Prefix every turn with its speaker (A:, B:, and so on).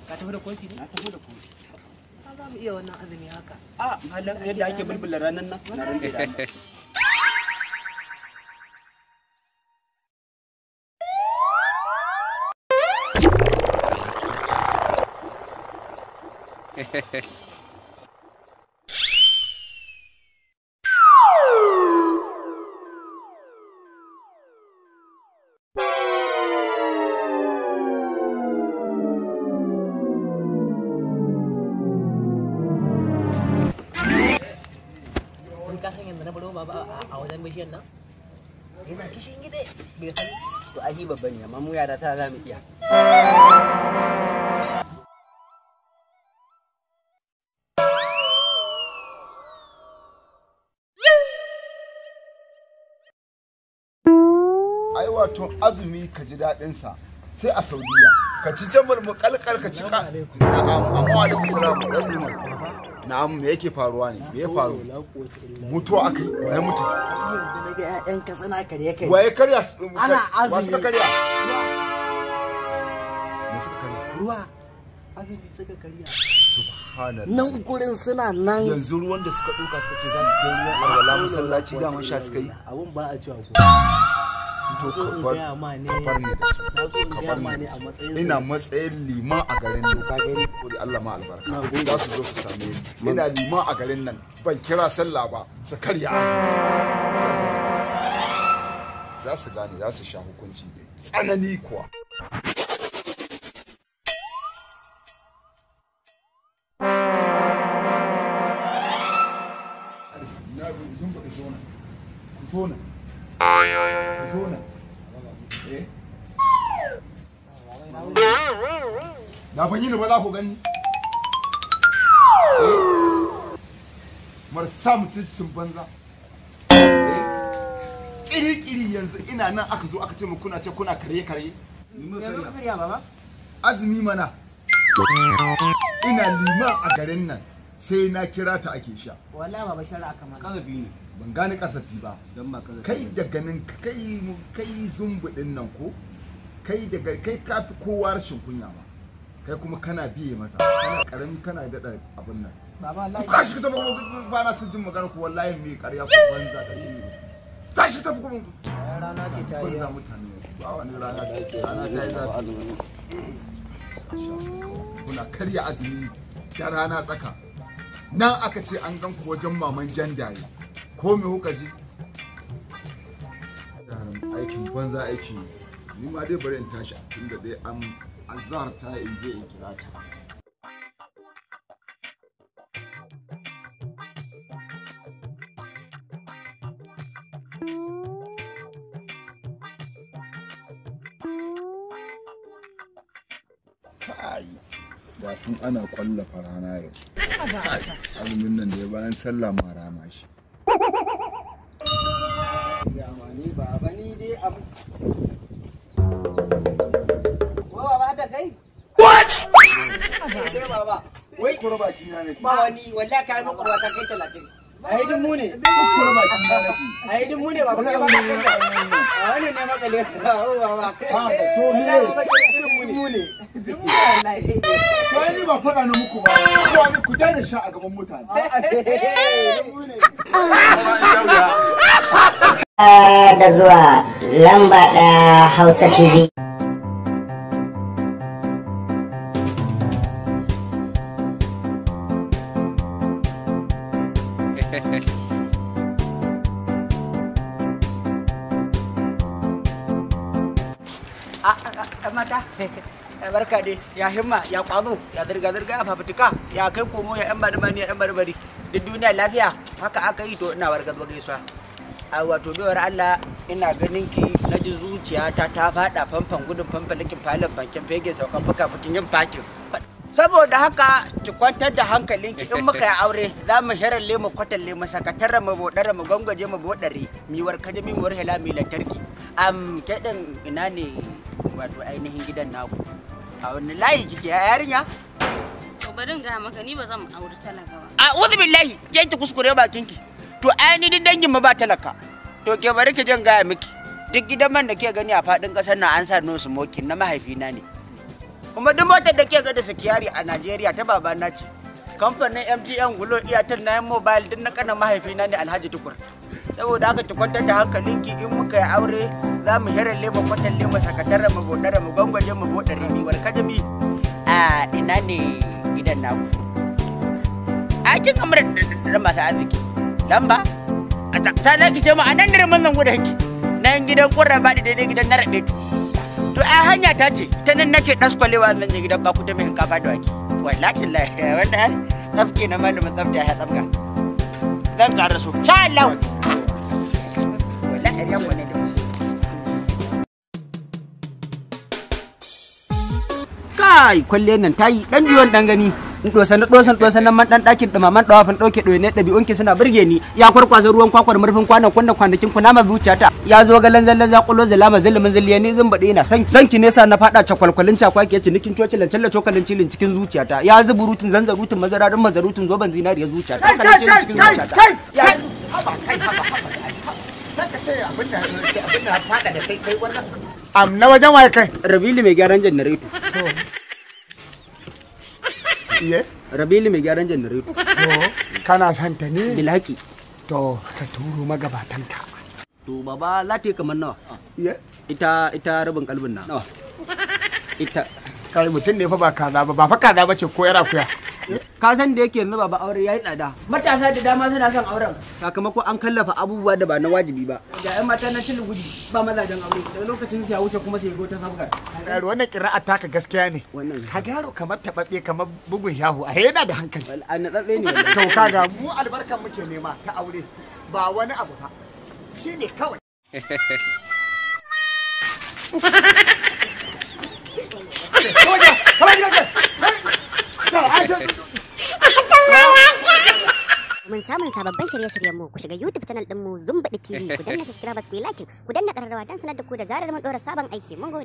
A: Ka tafi da kofi ne? Na tafi da kofi.
B: Ka za mu iya wannan azumi haka.
A: A malam yadda ake bulbula ranar nan na rantse da Allah.
B: Kun ka san yanzu na baro baba a wajen bishiyar nan? Yana kishin gide. Bai san
A: To ahi babba ne amma mu yara ta za mu iya.
C: Ai wato azumi ka ji daɗin sa sai a Saudiya ka ci jamal mukalkal ka ci ka. Na'am, amma alaikum salam dan liman. Na'am, me yake faruwa ne? Me ya faru? Mutuwa akai? Waye mutu?
B: Yanzu na ga ƴaƴanka suna karye karye.
C: Waye karya?
B: Ana
C: Wa suka
B: azumi.
C: karya? Me suka karya?
B: Ruwa. Azumi suka karya.
C: Subhanallah.
B: Nan gurin suna nan.
C: Yanzu ruwan da suka ɗauka suka ce za su kai ruwan alwala masallaci daman sha suka yi.
B: Abun ba a cewa ko.
C: To
B: Na zo in
C: ka bar
B: gaya ma ne.
C: ka bar ni da su.
B: Na zo in
C: Ka
B: gaya
C: bar
B: ma
C: ni
B: ne
C: da
B: a
C: su.
B: matsayin
C: Ina matsayin liman a garin nan.
B: Ka gani?
C: Gode Allah ma albarka.
B: Na gode.
C: Za su zo su same ni. Ina liman a garin nan. Ban kira sallah ba su karya azumi. Za su gane. Za su gane za su sha hukunci mai tsanani kuwa. Na sun faɗi zo nan. Ku zo nan. Ku zo nan. Eh? Da ban yi ni ba za ku gani. Eh? Marasa mutuncin banza. Eh? Kiri-kiri yanzu ina nan aka zo aka ce mu kuna ce kuna karye-karye.
B: Yanzu ka karya baba?
C: Azumi mana. Ina liman a garin nan sai na kira ta ake sha.
B: Wallahi baba shara aka mana.
A: Kazafi ne.
C: Ban gane kasafi ba.
A: Dan ba kazafi.
C: Kai da ganin ka kai kai zumbuɗin nan ko kai daga kai kafi kowa rashin kunya ma. Kai kuma kana biye masa kana karami kana daɗa abin nan.
B: Baba wallahi.
C: Ku tashi ku tafi kuma ba na son jin magana ku wallahi mai ƙarya ku banza ƙarya ne. Tashi ku tafi kuma
B: Rana ce ta yi.
C: banza mutane ba wani rana da ake rana ta yi zafi. Kuna karya azumi da rana tsaka. Nan aka ce an gan ku wajen maman jandaye. Ko me kuka ji? Aikin banza aiki ni ma dai bari in tashi tunda dai an azhar ta in je in kira ta. Kai, da sun ana kwallafa rana yau. Kai, azumin nan da ya bayan sallah ma rama shi.
A: Ya ma ni baba ni dai abu.
B: Wa baba da kai?
A: What? Dai baba. Wai
C: Kura baki na ne.
A: ba wani wallahi kai makwarwa ta kai 30. Ai duk mu ne.
C: Kura baki na nake.
A: Ai duk mu ne baba kai ba ka kai. A wannan ne makale. Oh baba.
C: Ha, to ni ne.
A: Wallahi baba kai irin mu ne.
B: Duk mu wallahi.
C: To ai ni ba faɗa na muku ba. Ko ni ku daina sha a gaban mutane.
A: Duk mu ne.
D: Da zuwa lamba ɗaya Hausa TV.
A: Mata barka dai, ya himma, ya kwazo, ya zirga zirga, ya fafutuka, ya kai komo, ya yan bari bari, ya yan bari bari, duk duniya lafiya haka aka yi. To ina wargaza gaisuwa a wato baiwar Allah, ina ganin ki na ji zuciyata ta fada famfan gudun famfalikin falon bankin fege saukan fuka fukin yin fakin. Saboda haka ki kwantar da hankalinki, in muka yi aure za mu heralle, mu kwatalle, mu sakatare, mu bodare, mu gwangwaje, mu bodare, mi warkaje, mi warhela, mi lantarki. Am ke din ina ne wato ainihin gidan naku? A wani layi kike ya yarinya?
E: To bari in gaya maka, ni ba zan auri talaka ba.
A: A'udhu billahi, ke ki kuskure bakinki. To ai ni duk dangin mu ba talaka. To ke bari ki jin gaya miki. Duk gidan man da ke gani a faɗin ƙasar nan an sa no smoking na mahaifina ne. Kuma duk motar da ke ga da sikiyari a Najeriya ta babana ce. Kamfanin MTN Glo Airtel na mobile duk na kanan mahaifina ne Alhaji Tukur. Saboda haka ki kwantar da hankalinki in muka yi aure za mu hiralle mu kwatalle mu sakatare mu bodare mu gwangwaje mu bodare mi warkajami. A ina ne gidan naku? A kin kamar da masu arziki. Lamba? A ta na ki ce mu a nan ne mun zango da hiki. Nan gidan kurra ba da daidai gidan na rabe. To ai hanya ta ce ta nan nake daskwalewa zan je gidan baku ta mai shinkafa da wake. Wallahi lahi wannan tsafke na malamin tsafta ya tsafka. Zan ƙara so. Sha Allah. Wallahi ya kwane da kai kwalle nan tayi dan biyon dan gani dosan dosan dosan nan man dan dakin dumaman dawafin dauke doye ne dabi'unki suna burge ni ya kwarkwasa ruwan kwakwar murfin kwanan kunna kwanakin kuna ma zuciyata ya zo galan zallan zakulo zalama zalimin zalliya ne zan bade ina san sanki nesa na fada cakwalkwalin cakwaki yace nikin coci lancen cokalin cilin cikin zuciyata ya zuburutun zanzarutun mazararin mazarutun zoban zinariya zuciyata
C: Kai
A: cilin cikin
C: kai
A: zuciyata
C: kai kai haba kai haba haba. Kaka ce abin da fada da kai kai wannan. Am na wajen waye kai?
A: Rabili mai gyaran janareto.
C: Iye.
A: Rabili mai gyaran janareto.
C: To kana son ta ne?
A: Bilhaki.
C: To ka turo magabatanka.
A: To baba za ta yi kamar nawa?
C: Iye.
A: Ita rabin kalbin na. Nawa? Ita
C: Kai mutum ne fa ba kaza ba, ba fa kaza ba ce ko yar akuya.
A: Ka san da yake yanzu baba aure yayi tsada. Matasa da dama suna son auren. Sakamakon an kallafa abubuwa da ba na wajibi ba. Ga 'yan mata na cilin guji ba mazajen aure. Daga lokacin su ya wuce kuma sai ya ta sabgar.
C: Yaro wannan kira'a taka gaskiya ne.
A: Wannan.
C: Ka ga yaro kamar taɓaɓɓe kamar bugun yahu a yana da hankali.
A: A natsatse ne wallahi.
C: To kaga mu albarkan muke nema ta aure ba wani abu ba. Shine kawai. Soja, kamar gidan.
D: Mun samun sababbin shirye-shiryenmu ku shiga YouTube channel ɗinmu Zumbaɗi TV ku danna subscribers ku yi like ku danna ƙararrawa don sanar da ku da zarar mun ɗora sabon aiki. Mun gode.